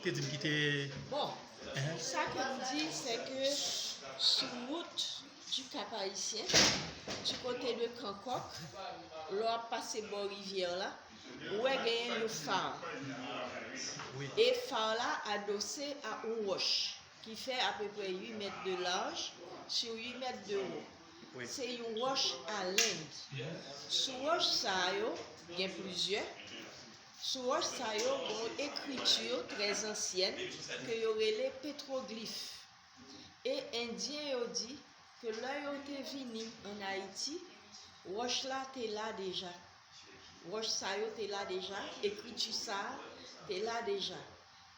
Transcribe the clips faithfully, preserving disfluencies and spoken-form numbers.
Te di m ki te... Bon, sa ke m di, se ke sou wout du Cap Haïtien, du kote de Kankòk, lè w ap pase bò rivyè la, ou wè genyen yon fa. E fa la adose a yon wòch ki fè apeprè uit mèt de laj sur uit mèt de wo. Se yon wòch a Lend. Sou wòch sa yo, gen plizyè. Sou wòch sa yo, gen yon ekriti trè ansyèn ke yo rele petwoglif. E Endyen yo di ke lè yo te vini ann Ayiti, wòch la te la deja. Wòch sa yo te la deja, ekriti sa a te la deja.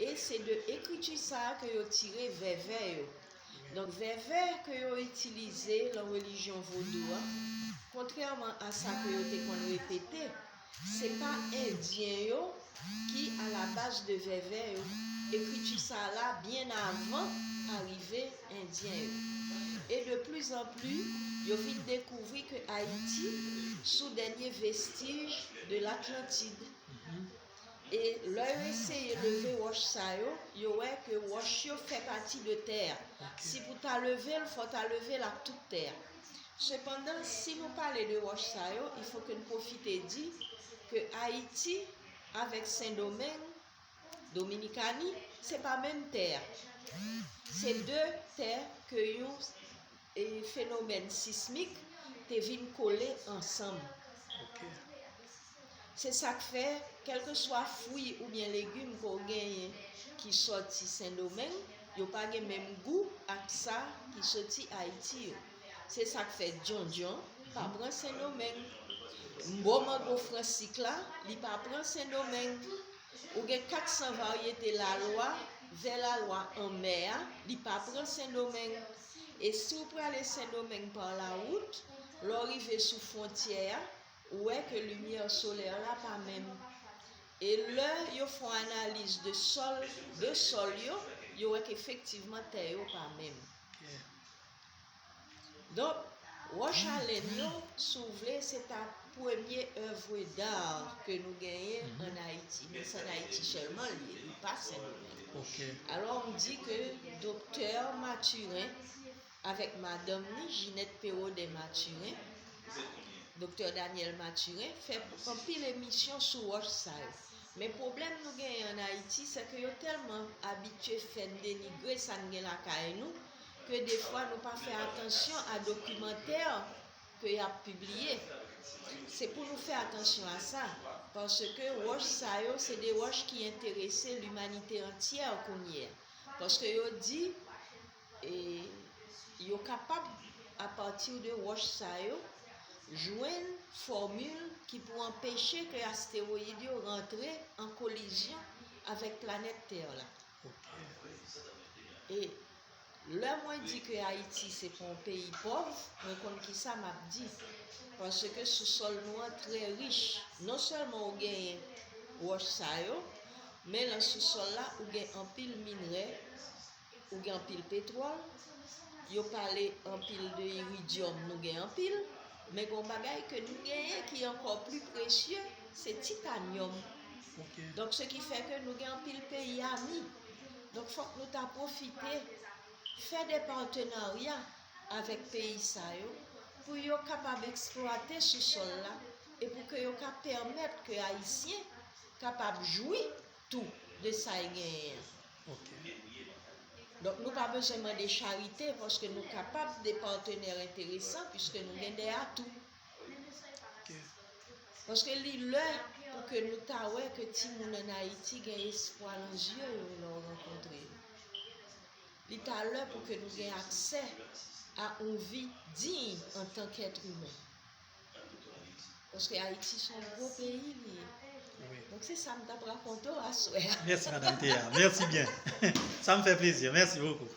E se de ekriti sa a ke yo tire vèvè yo. Donk, vèvè ke yo itilize lan relijyon vodou a, kontrèman a sa ke yo te konn repete, se pa Endyen yo ki alabaz de vèvè yo. Ekriti sa a la byen avan arive Endyen yo. E de plus en plus, yo vin dekouvri ke Ayiti sou dènye vestij de Latlantid. E lè yo eseye leve wòch sa yo, yo wè ke wòch yo fè pati de tè a. Si pou ta leve l, fò ta leve l ak tout tè a. Sepandan, si nou pale de wòch sa yo, il faut que n pwofite di ke Ayiti avèk Sendomeng, Dominikani, se pa menm tè a. Se de tè ke yon e fenomèn sismik te vin kole ansanm. Se sa k fè, kèlkeswa fwi oubyen legim ke w genyen ki sòti Sendomeng, yo pa gen menm gou ak sa ki soti Ayiti yo. Se sa k fè djondjon pa pran Sendomeng. Mbo mango fransik la, li pa pran Sendomeng. Ou gen kat san varyete lalwa, vè lalwa anmè a, li pa pran Sendomeng. E si w prale Sendomeng pa lawout, lè w rive sou fwontyè a, ou wè ke limyè solè la pa menm. E lè yo fè yon analiz de sòl, de sòl yo, yo wè ke efektivman tè yo pa menm. Donk, wòch a Lend yo, si w vle, se ta premye œuvre d'art ke nou genyen ann Ayiti. Men se ann Ayiti sèlman l ye, li pa Sendomeng. Alò, m di ke Doktè Mathurin avèk madanm ni, Ginette Perrodin Mathurin, Doktè Daniel Mathurin, fè anpil emisyon sou wòch sa yo. Men pwoblèm nou genyen ann Ayiti, se ke yo tèlman abitye fè n denigre sa n gen lakay nou, ke defwa nou pa fè atansyon a dokimantè ke y ap pibliye. Se pou nou fè atansyon a sa, paske wòch sa yo, se de wòch ki enterese limanite antyè kounye a. Paske yo di, e, yo kapab, apati de wòch sa yo, jwenn fòmil ki pou anpeche ke astewoyid yo rantre an kolizyon avèk planèt Tè la. E lè mwen di ke Ayiti se pa yon peyi pòv, mwen konn kisa m ap di. Paske sousòl nou an trè rich. Non sèlman ou genyen wòch sa yo, men lan sousòl la, ou gen anpil minrè, ou gen anpil petwòl, yo pale anpil de iridyòm, nou gen anpil, men gen yon bagay ke nou genyen ki ankò pli presye, se titanyòm. Donk, se ki fè ke nou gen anpil peyi ami. Donk, fòk nou ta pwofite fè de patenarya avèk peyi sa yo pou yo kapab eksplwate sousòl la e pou ke yo ka pèmèt ke Ayisyen kapab jwi tou de sa y genyen an. Donk, nou pa bezwen mande charite paske nou kapab de patenè enteresan piske nou gen de atou. Paske li lè pou ke nou ta wè ke timoun ann Ayiti gen espwa nan zye yo lè w rankontre yo. Li ta lè pou ke nou gen aksè a yon vi diy antan k èt imen. Paske Ayiti se yon gwo peyi li ye. Donk, se sa m t ap rakonte w aswè a. Mèsi, madanm Thea. Mèsi byen. Sa m fè plezi. Mèsi bokou.